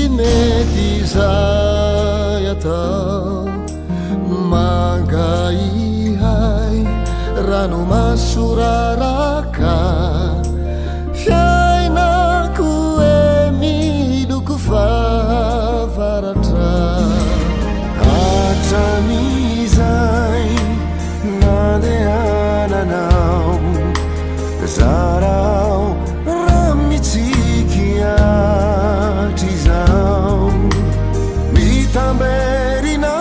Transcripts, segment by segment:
Tsy mety izay atao, mangaihay ranomaso raraka. Fiainako e miloko fahavaratra. Hatramin'izay nandehananao, zarao raha mitsiky hatrizao. Mitamberina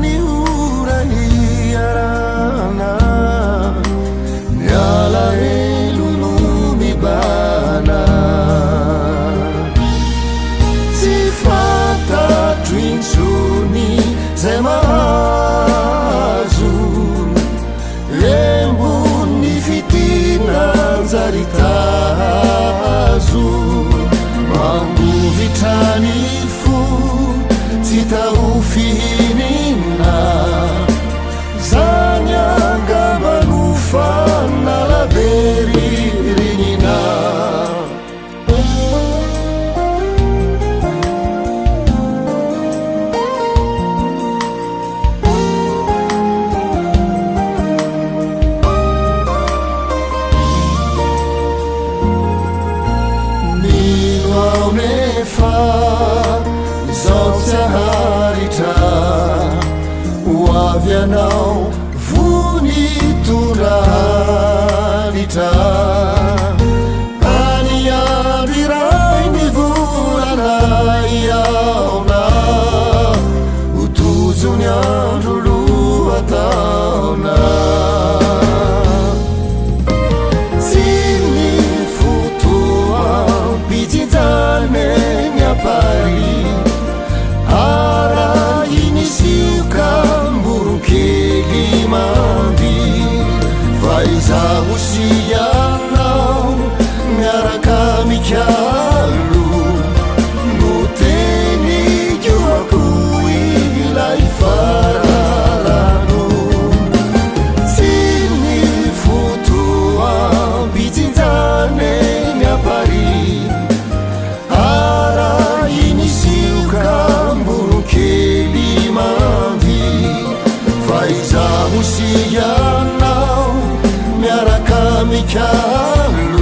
ny ora hiarahana, ny alahelo no mibahana. Tsy fantatro intsony zay mahazo, embon'ny fitia nanjary tazo. Mangovitra ny fo tsy hita ho fihinina, zany angamba no fanala be ririnina. Mino aho nefa izao tsy haharitra, ho avy ianao vony hitondra hanitra. Any andro iray ny volana hihaona, ho tojo ny andro lohataona. Tsy ny fotoam-pijinjana eny Paris, arahiny sioka amboronkely mandihy. Fa izaho sy ianao miaraka mikalo, no teniko akoho ilay fararano. Tsy ny fotoam-pijinjana eny Paris, arahiny sioka amboronkely mandihy. Fa izaho sy ianao miaraka mikalo.